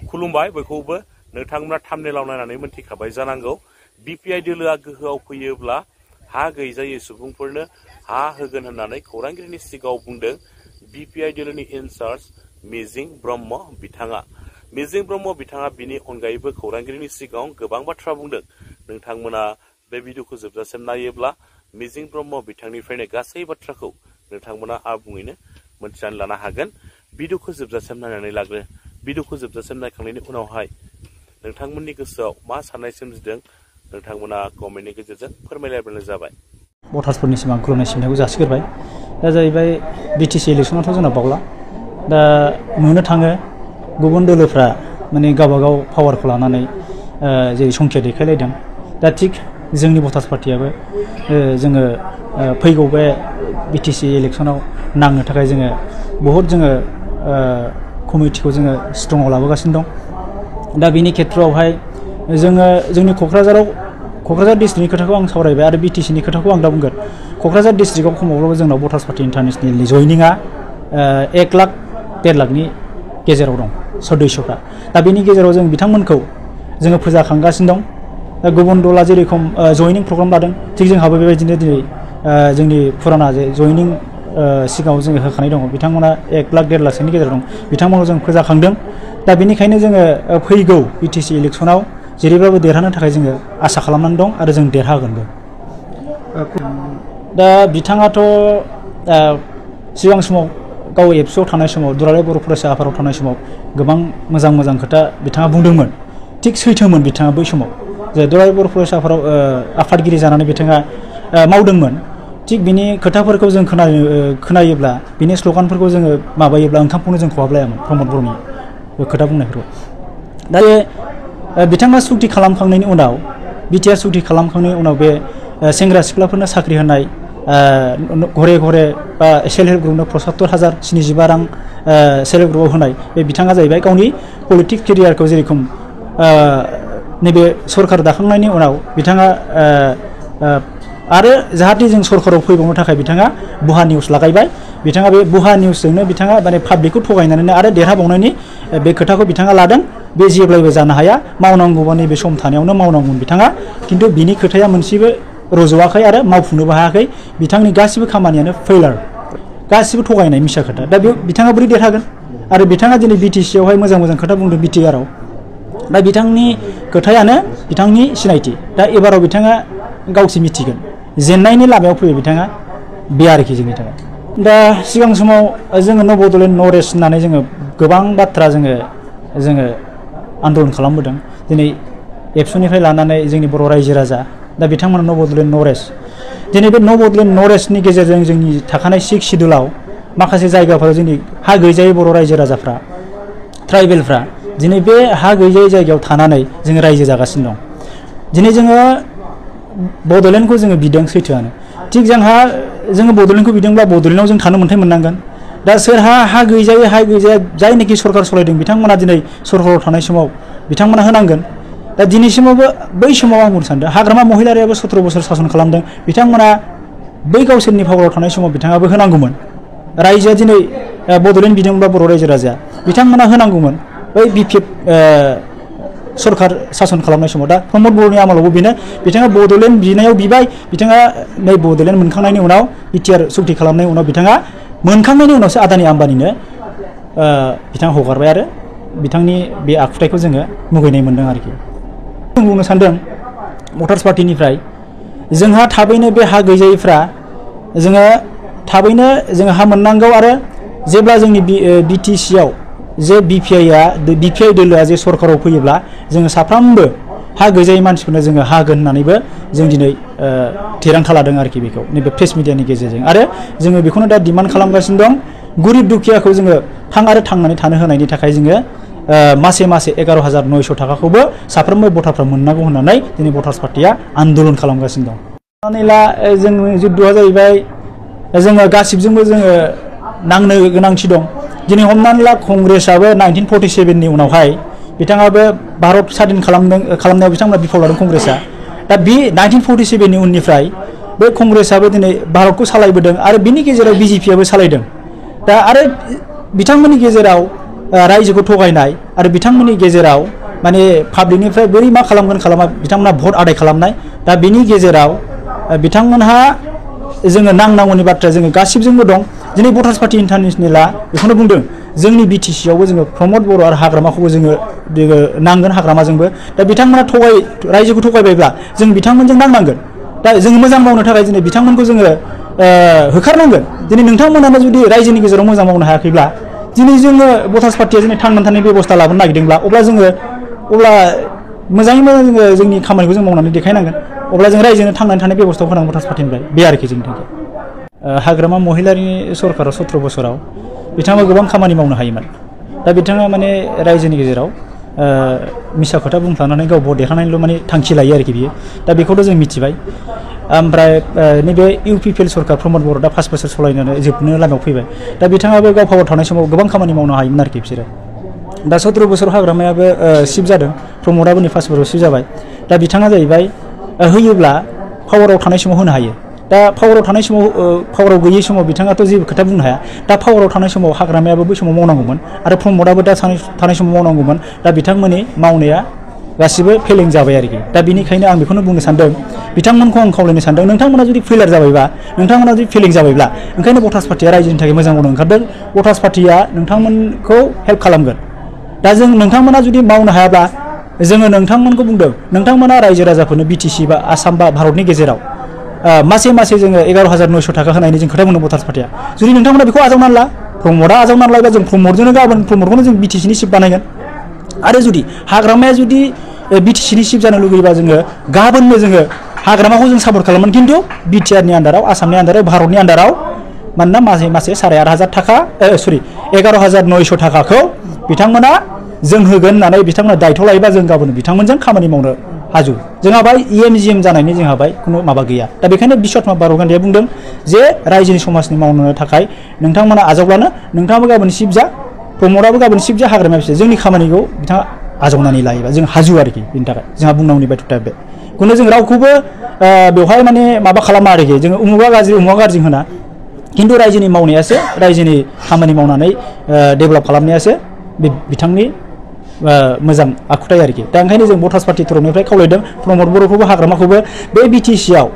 खुलुमबाय बयखौबो नोंथांमोना थाम्बनेलाव नायनानै मोनथिखाबाय जानांगौ बिपिआइ दोलोआ गोहोआव फैयोब्ला हा गैजायै सुबुंफोरनो हा होगोन होननानै खौरांगिरिनि सिगाङाव बुंदों बिपिआइ दोलोनि इनचार्ज मिजिं ब्रह्म बिथाङा। मिजिं ब्रह्म बिथाङा बिनि अनगायैबो खौरांगिरिनि सिगाङाव गोबां बाथ्रा बुंदों। नोंथांमोना बे भिडिअखौ जोबजासिम नायोब्ला मिजिं ब्रह्म बिथांनिफ्रायनो गासै बाथ्राखौ नोंथांमोना आबुङैनो मोनथिनानै लानो हागोन। भिडिअखौ जोबजासिम नायनानै लाग्रो। भिडिअखौ जोबजासिम नायखांनायनि उनावहाय नोंथांमोननि गोसोआव मा साननाय सोमजिदों नोंथांमोना कमेन्टनि गेजेरजों फोरमायलायब्लानो जाबाय। भटार्सफोरनिसिम आं खुलुमनाय सिबिनायखौ जासिग्रोबाय। दा जाहैबाय बिटिसि इलेक्सनाथ' जोंना बावला। दा नुनो थाङो गुबुन दोलोफ्रा माने गावबागाव पावारखौ लानानै जेरै संखिया देखायलायदों। दा थिग जोंनि भटार्स पार्टियाबो जोङो फैगौ बे बिटिसि इलेक्सनाव नांनो थाखाय जोङो बहुद जोङो कमिटिखौ जोङो स्ट्रंआव लाबोगासिनो दं। दा बिनि खेथ्रआवहाय जोङो जोंनि क'क्राझार डिस्ट्रिक्टनि खोथाखौ आं सावरायबाय आरो बिटिसिनि खोथाखौ आं दा बुंगोन। क'क्राझार डिस्ट्रिक्टआव खमावब्लाबो जोंनाव भटार्स पार्टि इन्टारनेशनेलनि जयनिंआ 1 लाख 1.5 लाखनि गेजेराव दं सदस्यफ्रा। दा बेनि गेजेराव जों बिथांमोनखौ जोङो फोजाखांगासिनो दं। दा गुबुन दला जेरेखम जयनिं प्रग्राम लादों थिग जोंहाबो बेबायदिनो दिनै जोंनि फुराना जे जयनिं सिगाङाव जोङो होखानाय दङ बिथांमोना 1 लाख 1.5 लाखसोनि गेजेराव दं। बिथांमोनखौ जों फोजाखांदों। दा बेनिखायनो जोङो फैगौ बिटिसि इलेक्सनाव जेरैबाबो देरहानो थाखाय जोङो आसा खालामनानै दं आरो जों देरहागोनबो। दा बिथाङाथ' सिगां समाव गाव एबसुआव थानाय समाव दुलाराय बर' फरायसा आफादाव थानाय समाव गोबां मोजां खोथा बिथाङा बुंदोंमोन। थिग सैथोमोन बिथाङा बै समाव जे दुलाराय बर' फरायसा आफादाव आफादगिरि जानानै बिथाङा मावदोंमोन। थिग बिनि खोथाफोरखौ जों खोनायोब्ला बिनि स्ल'गानफोरखौ जोङो माबायोब्ला ओंखामखौनो जों खहाबलायामोन प्रमद बर'नि खोथा बुंनायफोरखौ। दा बे बिथाङा सुक्ति खालामखांनायनि उनाव बिटिआर सुक्ति खालामखांनायनि उनाव बे सेंग्रा सिख्लाफोरनो साख्रि होनाय घरे घरे बा सेल्फ हेल्प ग्रुपनो 75,075 रां सेल्फ हेल्प ग्रुपआव होनाय बे बिथाङा जाहैबाय गावनि पलिटिक केरियारखौ जेरेखम नैबे सरकार दाखांनायनि उनाव बिथाङा आरो जाहाथे जों सरकाराव फैबावनो थाखाय बिथाङा बुहा निउस लागायबाय। बिथाङा बे बुहा निउसजोंनो बिथाङा माने पाब्लिकखौ थगायनानैनो आरो देरहाबावनायनि बे खोथाखौ बिथाङा लादों। बे जेब्लायबो जानो हाया मावनांगौबा नैबे सम थानायावनो मावनांगौमोन बिथाङा। खिन्थु बिनि खोथाया मोनसेबो रज'वाखै आरो मावफुंनोबो हायाखै। बिथांनि गासिबो खामानियानो फेलार, गासिबो थगायनाय मिसा खोथा। दा बे बिथाङा बोरै देरहागोन? आरो बिथाङा दिनै बिटिसिआवहाय मोजां खोथा बुंदों बिटिआरआव। दा बिथांनि खोथायानो बिथांनि सिनायथि। दा एबाराव बिथाङा गावसो मिथिगोन जेननायनि लामायाव फैयो बिथाङा बे आरोखि जोंनि थाखाय। दा सिगां समाव जोङो न' बड'लेण्ड न' रेस्ट होननानै जोङो गोबां बाथ्रा जोङो आन्दलन खालामबोदों। दिनै एबसुनिफ्राय लानानै जोंनि बर' रायजो राजा दा बिथांमोना न' बड'लेण्ड न' रेस्ट। दिनै बे न' बड'लेण्ड न' रेस्टनि गेजेरजों जोंनि थाखानाय 6 सिडुलाव माखासे जायगाफोराव जोंनि हा गैजायै बर' रायजो राजाफ्रा ट्राइबेलफ्रा दिनै बे हा गैजायै जायगायाव थानानै जोङो रायजो जागासिनो दं। दिनै जोङो बड'लेण्डखौ जोङो बिदों सैथोआनो। थिग जोङो बड'लेण्डखौ बिदोंब्ला बड'लेण्डआव जों थानो मोन्थाय मोननांगोन। दा सोरहा हा गैजाया जायनोखि सरकार सालायदों बिथांमोना दिनै सरकाराव थानाय समाव बिथांमोना होनांगोन। दा दिनैसिमावबो बै समाव आं बुंनो सानदों हाग्रामा महिलारियाबो 17 बोसोर सासन खालामदों। बिथांमोना बै गावसोरनि पावाराव थानाय समाव बिथाङाबो होनांगौमोन। रायजोआ दिनै बड'लेण्ड बिदोंब्ला बर' रायजो राजाया बिथांमोना होनांगौमोन बै बिपिएफ सरकार सासन खालामनाय समाव। दा प्रमद बर'नि आमोलावबो बेनो बिथाङा बड'लेण्ड बिनायाव बिबाय। बिथाङा नै बड'लेण्ड मोनखांनायनि उनाव बिटिआर सुक्ति खालामनायनि उनाव बिथाङा मोनखांनायनि उनावसो आदानि आम्बानिनो बिथाङा हगारबाय आरो बिथांनि बे आखुथायखौ जोङो मुगैनाय मोनदों आरोखि। जों बुंनो सानदों भटार्स पार्टिनिफ्राय जोंहा थाबैनो बे हा गैजायैफ्रा जोङो थाबैनो जोङो हा मोननांगौ। आरो जेब्ला जोंनि बिटिसिआव जे बिपिआइ दोलोआ जे सरकाराव फैयोब्ला जोङो साफ्रोमबो हा गैजायै मानसिफोरनो जोङो हा होगोन होननानैबो जों दिनै थिरांथा लादों आरोखि बेखौ नैबे प्रेस मिडियानि गेजेरजों। आरो जोङो बेखौनो दा डिमान्ड खालामगासिनो दं गरिब दुखियाखौ जोङो थांनानै थानो होनायनि थाखाय जोङो मासे 11,900 थाखाखौबो साफ्रोमबो भटारफ्रा मोननांगौ होननानै दिनै भटार्स पार्टिया आन्दलन खालामगासिनो दं। हमनानै ला जोंनि जुद्धआ जाहैबाय जोङो गासिबजोंबो जोङो नांनो गोनांथि दं। दिनै हमनानै ला कंग्रेसआबो 1947नि उनावहाय बिथाङाबो भारत स्वाधीन खालामनायाव बिथांमोना बिफाव लादों कंग्रेसआ। दा बे 1947नि उननिफ्राय बे कंग्रेसआबो दिनै भारतखौ सालायबोदों आरो बिनि गेजेराव बिजेपिआबो सालायदों। दा आरो बिथांमोननि गेजेराव रायजोखौ थगायनाय आरो बिथांमोननि गेजेराव माने पाब्लिकनिफ्राय बोरै मा खालामगोन खालामा बिथांमोनहा भट आदाय खालामनाय दा बेनि गेजेराव बिथांमोनहा जोङो नांनांगौनि बाथ्रा जोङो गासिबजोंबो दं दिनै भटार्स पार्टी इन्टारनेशनेला बेखौनो बुंदों जोंनि बिटिसियावबो जोङो प्रमद बर' आरो हाग्रामाखौबो जोङो नांगोन हाग्रामाजोंबो दा बिथांमोना रायजोखौ थगायबायब्ला जों बिथांमोनजों नांनांगोन दा जोङो मोजां मावनो थाखाय दिनै बिथांमोनखौ जोङो होखारनांगोन दिनै नोंथांमोनानो जुदि रायजोनि गेजेराव मोजां मावनो हायाखैब्ला दिनै जोङो भटार्स पार्टीया दिनै थांनानै थानायनि बेबस्था लाबोनो नागिरदोंब्ला अब्ला मोजाङै मोजां जोङो जोंनि खामानिखौ जों मावनानै देखायनांगोन अब्ला जों रायजोनो थांनानै थानाय बेबस्थाखौ होनांगौ भटार्स पार्टीनिफ्राय बे आरोखि जोंनि थांखि हाग्रामा महिलारिनि सरकारा 17 बोसोराव बिथाङा गोबां खामानि मावनो हायोमोन दा बिथाङा माने रायजोनि गेजेराव मिसा खोथा बुंफ्लांनानै गाव भट देखायनानैल' माने थांखि लायो आरोखि बियो दा बेखौथ' जों मिथिबाय ओमफ्राय नैबे UPPL सरकार प्रमद बर' दा 5 बोसोर सलायनानै जोबनो लामायाव फैबाय दा बिथाङाबो गाव पावार थानाय समाव गोबां खामानि मावनो हायोमोन आरोखि बिसोरो दा 17 बोसोर हाग्रामायाबो सिफ जादों प्रमदआबो नै 5 बोसोराव सिफ जाबाय दा बिथाङा जाहैबाय होयोब्ला पावाराव थानाय समाव होनो हायो दा पावाराव थानाय समाव पावाराव गैयै समाव बिथाङाथ' जेबो खोथा बुंनो हाया दा पावाराव थानाय समाव हाग्रामायाबो बै समाव मावनांगौमोन आरो प्रमदआबो दा थानाय समाव मावनांगौमोन दा बिथांमोननि मावनाया गासिबो फेलें जाबाय आरोखि दा बेनिखायनो आं बेखौनो बुंनो सानदों बिथांमोनखौ आं खावलायनो सानदों नोंथांमोना जुदि फेलार जाबायबा नोंथांमोना जुदि फेलें जाबायब्ला ओंखायनो भटार्स पार्टीया रायजोनि थाखाय मोजां मावनो ओंखारदों भटार्स पार्टीया नोंथांमोनखौ हेल्प खालामगोन दा जों नोंथांमोना जुदि मावनो हायाब्ला जोङो नोंथांमोनखौ बुंदों नोंथांमोना रायजो राजाफोरनो BTC बा आसाम बा भारतनि गेजेराव मासे जोङो 11,900 थाखा होनायनि जों खोथा बुंदों भटार्स पार्टीया जुदि नोंथांमोना बेखौ आजावनानै ला प्रमदआ आजावनानै लायोबा जों प्रमदजोंनो गाबोन प्रमदखौनो जों BTCनि सिफ बानायगोन आरो जुदि हाग्रामाया जुदि BTCनि सिफ जानो लुगैयोबा जोङो गाबोननो जोङो हाग्रामाखौ जों सापर्ट खालामगोन खिन्थु BTRनि आन्दाराव आसामनि आन्दाराव भारतनि आन्दाराव मानोना मासे 8,500 थाखा 11,900 थाखाखौ बिथांमोना जों होगोन होननानै बिथांमोना दायथ' लायोबा जों गाबोन बिथांमोनजों खामानि मावनो हाजु जोंहा बाय EMGM जानायनि जोंहा बाय खुनु माबा गैया दा बेखायनो बिश्वनाथ बर' गान्धीया बुंदों जे रायजोनि समाजनि मावनो थाखाय नोंथांमोना आजावब्लानो नोंथाङाबो गाबोन सिफ जा प्रमदआबो गाबोन सिफ जा हाग्रामाया सिफ जोंनि खामानिखौ बिथाङा आजावनानै लायोबा जों हाजु आरोखि बेनि थाखाय जोंहा बुंनांगौनि बाथ्राया बे खुनु जों रावखौबो बेवहाय माने माबा खालामा आरोखि जोङो उमुगा गाज्रि होना खिन्थु रायजोनि मावनायासो रायजोनि खामानि मावनानै डेभेलप खालामनायासो बे बिथांनि मोजां आखुथाय आरोखि दा ओंखायनो जों भटार्स पार्टी तरफनिफ्राय खावलायदों प्रमद बर'खौबो हाग्रामाखौबो बे BTCआव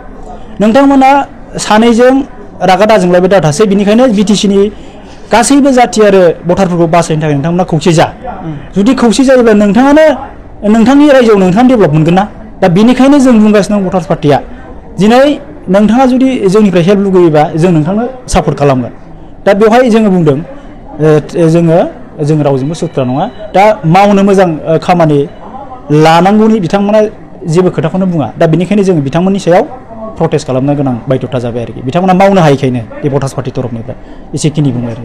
नोंथांमोना सानैजों रागा दाजोंलायबाय दाथासै बिनिखायनो BTCनि गासैबो जाथि आरो भटारफोरखौ बासायनो थाखाय नोंथांमोना खौसे जा जुदि खौसे जायोब्ला नोंथाङानो नोंथांनि रायजोआव नोंथाङा डेभेलप मोनगोन ना दा बेनिखायनो जों बुंगासिनो दं भटार्स पार्टीया दिनै नोंथाङा जुदि जोंनिफ्राय हेल्प लुगैयोबा जों नोंथांनो सापर्ट खालामगोन दा बेवहाय जोङो बुंदों जों रावजोंबो सुथ्रा नङा दा मावनो मोजां खामानि लानांगौनि बिथांमोना जेबो खोथाखौनो बुङा दा बेनिखायनो जोङो बिथांमोननि सायाव प्रटेस्ट खालामनो गोनां बायध'था जाबाय आरोखि बिथांमोना मावनो हायैखायनो बे भटार्स पार्टी तरफनिफ्राय एसेखिनि बुङो आरो